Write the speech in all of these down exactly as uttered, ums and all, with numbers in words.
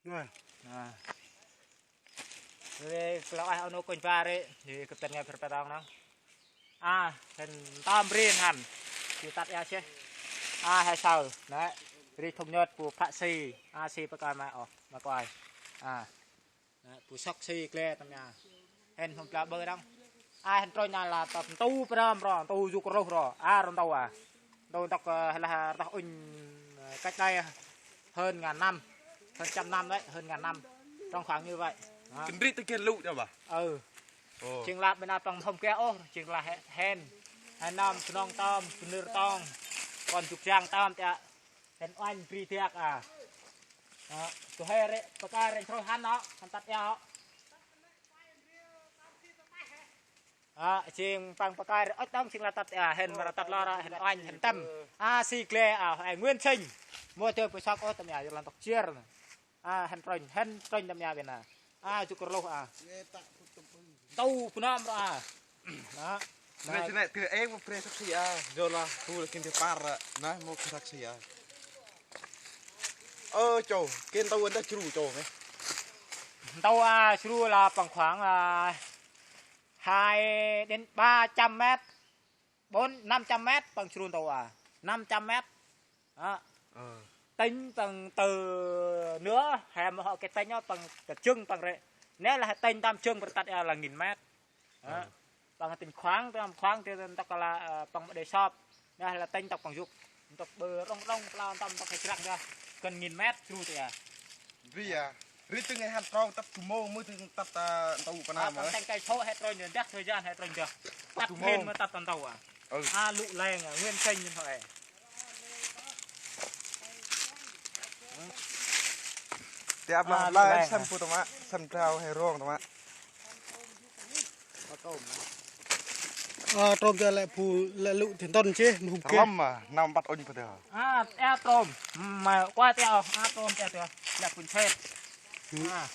Ngơi. À. Ri klâu ah ônô kônh ba ri, di kêt ngai phir petong nong. À, hên tơm ri hăn. Di tât ya sih. À, he saơ. Nê, ri thŭng nhơt bu phă si. À, si pơkơi ma, ôh, ma kơi. À. Nê, bu sŏk si gle tâm ya. Hên hôm bla bơ đăng. À, hên trôi na la tât ntu pram ro, ntu yŭk rôh ro. À, ro ntu à. Ntu ntŭk, ơ, lah ntŭk ŭnh, ơ, cách đây hơn ngàn năm, hơn trăm năm đấy, hơn ngàn năm. Trong khoảng như vậy. Đó. Kênh ri tơ kênh lŭ cho bà. Ừ. Ồ. Jêng lah bên a păng hôm kia ôh, jêng lah he-, hên. Hai năm, Bunong tơm, Bunir tong. Kon Yŭk Jang tơm, tia. Hên oanh bri diak à. Đó. Tu he re, pơkơi re trôi hăn đó, hăn tât ya. À, jêng păng pơkơi ôch đŏng jêng lah tât, à, hên ma tât lor, à, hên oanh, hên tâm. À, si gle, à, hên Nguyễn Sinh. Mô tơ bu sŏk ôh tâm ya, yôk lăn tŏk chier. À, hên trônh, hên trônh tâm ya bên à. À, yŭk rôh, à. Ntu bu nơm ro, à. Đó. Nê, nê, tơ êng ma bre sŏk si, à. Yôk lah, bu lah kênh tơ par, à. Nê, mô bre sŏk si, à. Ơ, chô, kênh ntu ăn đah jru, chô, nê. Ntu, à, jru là păng khoảng, à, hai đến ba trăm mét, bốn, năm trăm mét păng jru ntu à, năm trăm mét. Đó. Ờ. Tính păng từ nữa, hè mà họ cái tính đó păng cái chưng păng rê. Nếu là tính tam chưng păng tât là nghìn mét. Đó. Ờ. Păng tính khoảng, tăm khoảng thì tât là, ờ, păng đê sọp. Nê, lah tênh ntŭk păng yŭk. Ntŭk bơ rŏng rŏng, pla ntŭk ntŭk he jrăng dah. Kênh nghìn mét, jru tơ ya. Ri ya. Ri tơ ngai hăn trôi tât bu mông, mơ tơ tât, a, ntu pa na mơ. Păng tênh kơi sô he trôi nê dah, thời gian he trôi dah. Tât bu mông. Hên mơ tât ntu à. Ừ. À, lŭ leng à, Nguyễn Sinh thôi. Tiap lah, à, lŭ leng săn à. Bu tơ mă, săn brao he rong tơ mă. Ơ, trôm tơ lĕ bu, lĕ lŭ thì ntŭn chê, mhŭm kê. Rlâm à, năm băt ŭnh pơ tơ. À, ê trôm. Mơ, kuai tơ, à, trôm tơ tơ. Lĕ pŭn sêt. À.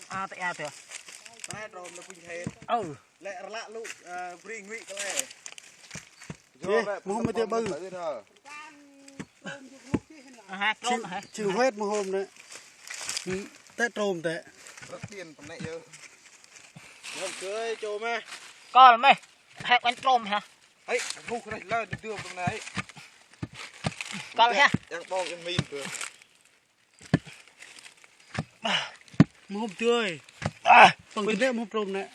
À, tơ ê tơ. Tơ trôm lĕ pŭn sêt. Ơ. Lĕ rlă lŭ, ơ, bri ngui kơ lĕ. Ê, mhŭm mơ tơ bơ. À, trôm hê. Chư huet mhŭm nê. Tơ trôm tơ. Rất điên, pơnê yơ. Mhŭm kơi, trôm mê. Kol mê. Hê, ăn trôm hê. Ê, hŭ, rê lơ, dư dư, pơnê. Kol hê. Yang bông, yang min kơ. Mhŭm tơ ơi. À, păng kơ nê mhŭm trôm nê.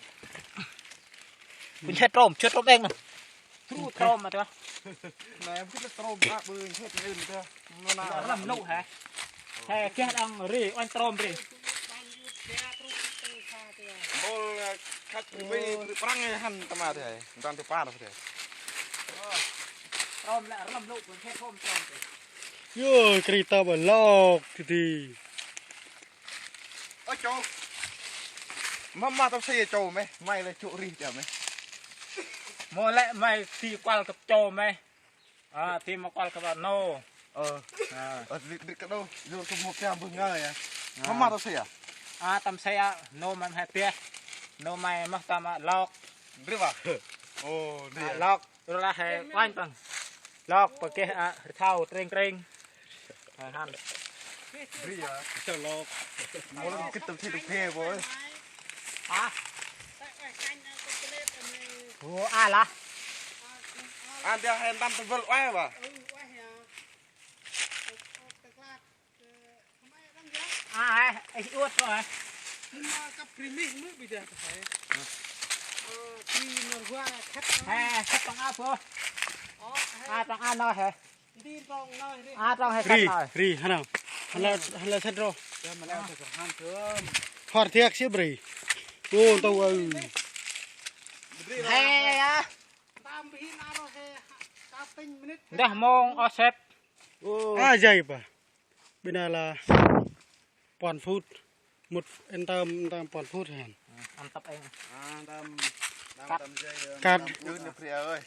Pŭn sêt trôm, sêt trôm êng nê. Tru trôm ma tơ. Nê, pŭn sêt trôm, à, pŭn sêt êng tơ. Mơ na. Rlâm lŭ hê. Hê, keh đăng ri, oanh trôm ri. Bol, à, khăch ri, ri prăng hăn tơ ma tơ hê. Ntăn tơ pa tơ hê. Trôm lĕ rlâm lŭ, pŭn sêt trôm trôm tơ. Yô, krita ba lok titi. Ơ, chô. Mơ ma tâm si chô mê, may lĕ chô ri chô mê. Mô lĕ may ti kuăl kơ chô mê. À, ti ma kuăl kơ ba nô. Ơ. À. Ơ, ri, ri kơ đô, yô kơ mô kiam bơ ngơ ya. Mơ ma tâm si à? À, tâm si à, nô may he peh. Nô may mơ tâm à lok. Ri ba? Ơ, ri à. Lok. Rla he oanh păng. Lok păng keh, à, rthau trêng trêng. Hê hăn. Bri à. Lok. Mô lăng kĭt tâm thi đục he bôi. Hả? Ủa, à lah. Ăn tia he ntăm tâm vơl oai ba. À, hê, ê, ôt thôi hê. Mơ kăp bri mih mơ bi dah hê. Ơ, bri nor hua khăp. Hê, khăp păng ăp bơ. Ơ, hê. À, păng ăn nor hê. Đi trong nor hê. À, trong hê khăp nor. Ri, ri, hăn nor. Hăn lơ, hăn lơ sêt ro. Hor thiak si bri. Ô, tâu ơ. Hê, à. Dah mông, ô, sêt. Ô. À, jay ba. Bên này là puăn phút. Một, ăn tơm, ăn tơm puăn phút hên. Ăn tăp êng. À, ăn tơm, ăn tơm dây, ăn tơm phút. Cắt. Ơ, nè, Pri ơi.